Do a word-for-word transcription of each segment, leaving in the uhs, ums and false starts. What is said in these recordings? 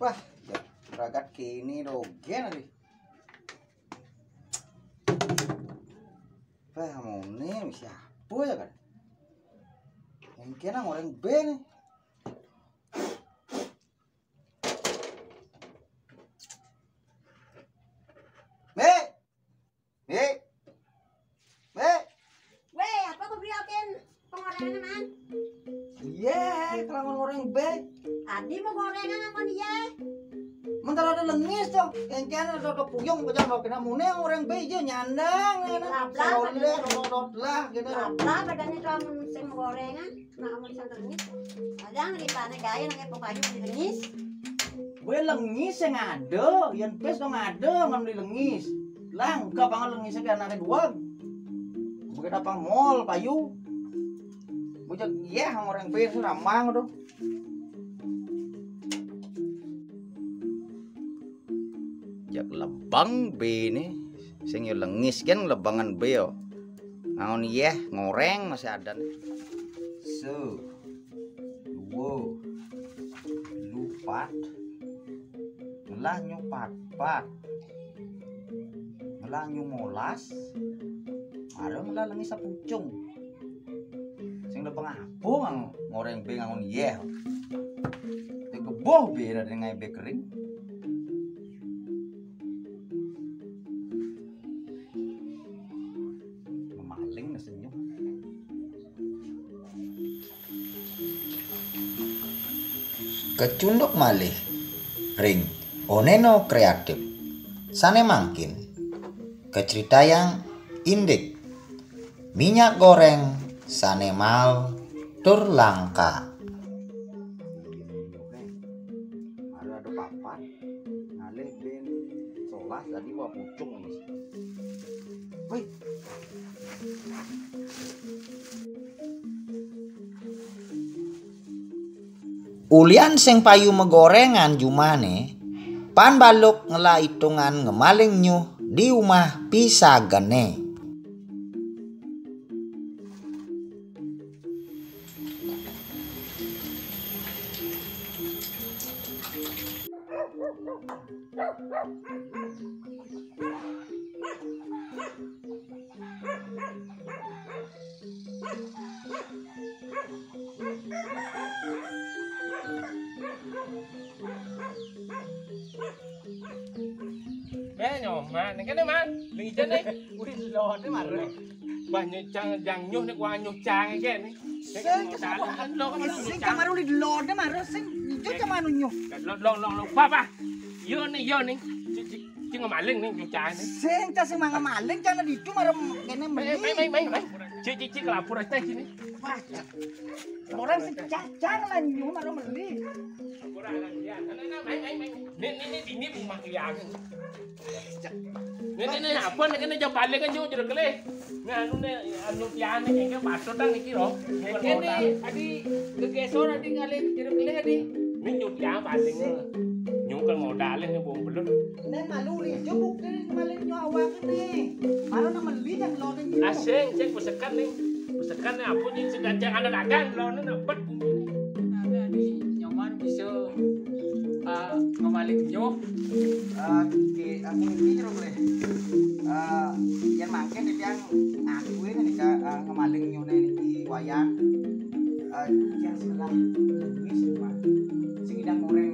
Wah, ya, ragat kéné dogén lagi. Wah, moné siapa ya kan? Yang kena orang B nih. Bé, Bé, Bé. Wéh, apa aku beli akin pengorengane, Man? Iya, kelamaan ngoreng bé. Adi mau gorengan apa nih ya? Mentara ada lengis tuh, kengken ada puyung, bocah mau kena mune ngoreng bé, iya nyandang, ya, nah. Lah, lah, Soleh, lah, lah, gitu. Lah, lah, badannya tuh amun sing gorengan. Nah, amun sing lengis. Ada ngeritane gawe nang pokoknya di lengis. Gue lengis sing ada, yen pis dong ada ngan di lengis. Lah, enggak banget lengis ke anake dua. Bukit apa mall payu. Bocah iya orang pis ramang tuh. Jak lebang bé né. Sing yo lengis kan lebangan bé yo. Ngaon yéh ngoreng masih ada. Se. Dua. Lupat. Ngelah nyu pat-pat. Ngelah nyu molas. Ada ngelah lengis sapucung. Sing lebeng apa ngang ngoreng bé ngangon yéh. Té keboh bé ada ngai bé kering. Memaling na senyum. Kecunduk malih ring Oneno Kreatif. Sané mangkin kacritayang indik minyak goreng sané maal tur langka. Ada ada papat, ngalih bin solas tadi wah pucung nih. Wih. Ulian sing payu magorengan jumahné, pan baluk ngelah itungan ngemaling nyuh di umah pisagené. Bé nyoman, kéné man, ling ijen né. Wih, lodé maré. Wah, nyucang jang nyuh né, wah nyucang kéné. Sing, sing kamaru di lodé maré, sing ijo kamaru nyuh. Lod, lod, lod, lod, wah, wah. Yo né, yo né. Cik, cik, cik ngemaling né, nyucang né. Sing, cah sing mangemaling, cah né ditu maré kéné meli. Mai, mai, mai, mai. Cik, cik, cik, lapor aja sini. Wah, orang sing cacang lah nyuh maré meli. Ora, ora, ya. Nah, nah, nah, main, main, main. Nih, nih, nih, ini rumah Iyang. Nih, nih, nih, apa nih, kena jam balik kan, jero kelih. Nah, anu nih, anu Iyang nih, kayaknya patut dah niki, loh. Kene adi gegesor adi ngalih jero kelih adi. Nih, nyuti apa sih? Nyungkel modalnya nih, bom belum. Nen malu nih, jebuk nih, maling nyawa nih. Mana nama meli yang lo nih? Asing, cek pesekan nih. Pesekan nih, apa nih, sedang cek anak dagang, lo nih, dapat. Ada di nyoman bisa, ah, ngemaling nyuh. Ah, di, aku ini jero boleh. Ah, yang makin dia yang ngakuin nih, Kak, ah, ngemaling nyuh nih di wayang. Ah, yang sebelah, ini semua. Sing idang goreng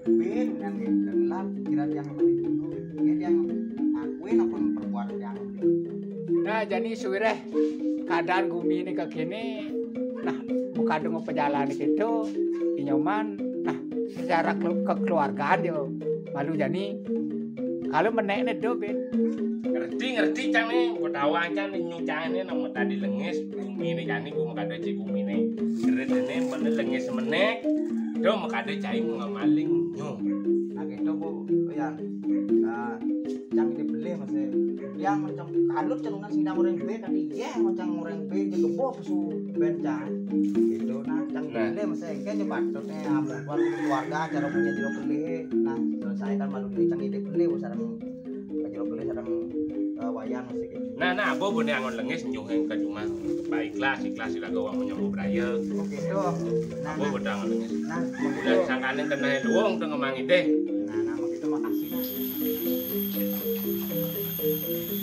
bin, yang gelap, kira yang ngemaling nyuh. Dia yang ngakuin apa perbuatan yang Nah, jani suwireh keadaan guminé kakéné, nah, makada ngepejalané kéto, inyoman, nah, secara kelu-, kekeluargaan yo malu jani. Kalau menékné do, Bin. Ngerti, ngerti, cang né, ketawa cang né, nyucangné nama tadi lengis, guminé jani, gua makada cik guminé. Ceritane mana lengis menék, do makada cai ngamaling nyuh. Nah, kéto, Bu, ya. Nah, cang ide beli masih. Yang macam kalut cenungan sing orang B tadi, ya, macam orang B di kebo pesu ben cang. Gitu, nah, cang ide Nah. beli masih. Kan coba tuh, eh, ampun, keluarga, cara punya jero beli. Nah, selesai kan malu beli, cang ide beli, sareng jero beli, sareng, eh, wayan masih gitu. Nah, nah, apa boleh angon lengis nyuh yang ke rumah. Baiklah, ikhlas sira gawang menyambut raya. Oh gitu. Nah, Apa nah, bedang? Nah, Udah sangkaning keneh luwung teng ngemang idih. Nah, nah, begitu makasih, Nah.